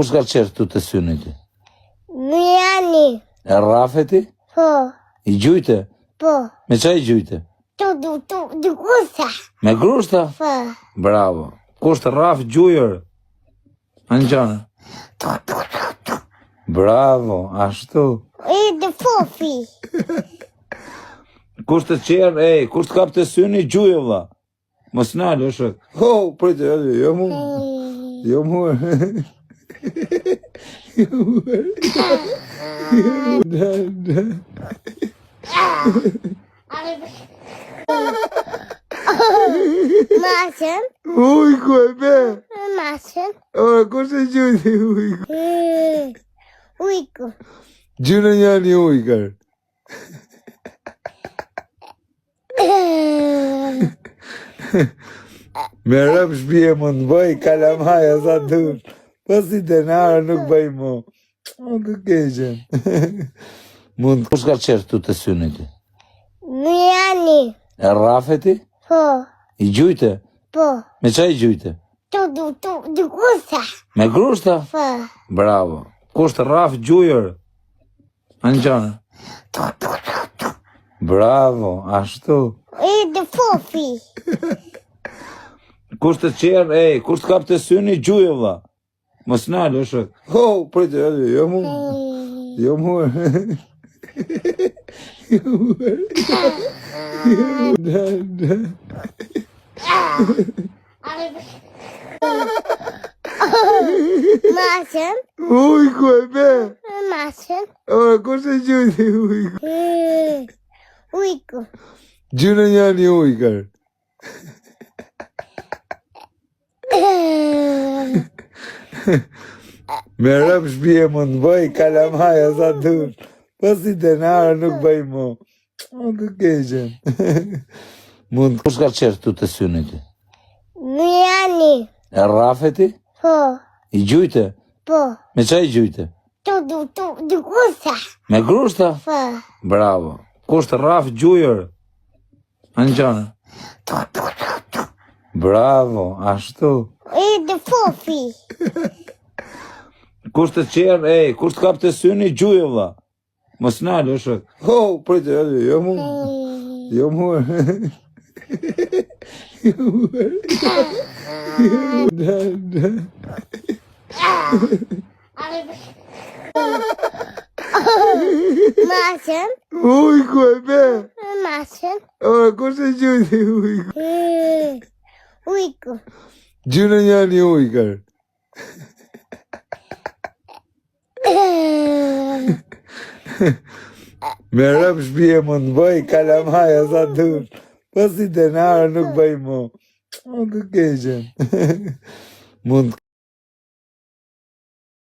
Kush ka çerr këtu te syni ti? Njani. E rrafe ti? Po. I gjujte? Po. Me ça i gjujte? Tu, tu, tu, tu, grushta. Me grushta? Po. Bravo. Kush të rraf gjujër? Angjana. Tu, tu, tu, tu. Bravo, ashtu. I të fofi. Kush të çerr, ej, kush të kap te syni, gjuje vlla. Mos nal, o shok. Ho, prit, jo, jo mu. Jo mu. Jo mu. Macen. Ujku e be. Macen. O, kush e gjujti ujku? Ujku. Gjune njani ujkër. Me rëp shpije mund të bëj kalamaja sa dush. Po si denara nuk bëj mu. O të keqen. Mund Kush ka çerr këtu te syni ti? Njani. E rrafe ti? Po. I gjujte? Po. Me ça i gjujte? Tu, tu, tu, tu, grushta. Me grushta? Po. Bravo. Kush të rraf gjujër? Angjana. Bravo, ashtu. I të fofi. Kush të çerr, ej, kush të kap te syni, gjuje vlla. Mos nal, o shok. Ho, prit, jo, jo mu. Jo mu. Jo mu. Macen. Ujku e be. Macen. O, kush e gjujti ujku? Ujku. Gjune njani ujkër. Me rëp shpije mund të bëj kalamaja sa dush. Po si denara nuk bëj mu. O të keqen. Mund Kush ka çerr këtu te syni ti? Njani. E rrafe ti? Po. I gjujte? Po. Me ça i gjujte? Tu, tu, tu, tu, grushta. Me grushta? Po. Bravo. Kush të rraf gjujër? Angjana. Tu, tu, tu, tu. Bravo, ashtu. I të fofi. Kush të çerr, ej, kush të kap te syni, gjuje vlla. Mos nal, o shok. Ho, prit, jo, jo mu. Jo mu. Jo mu. Macen. Ujku e be. Macen. O, kush e gjujti ujku? Ujku. Gjune njani ujkër. Me rëp shpije mund të bëj kalamaja sa dush. Po si denara nuk bëj mu. O të keqen. Mund.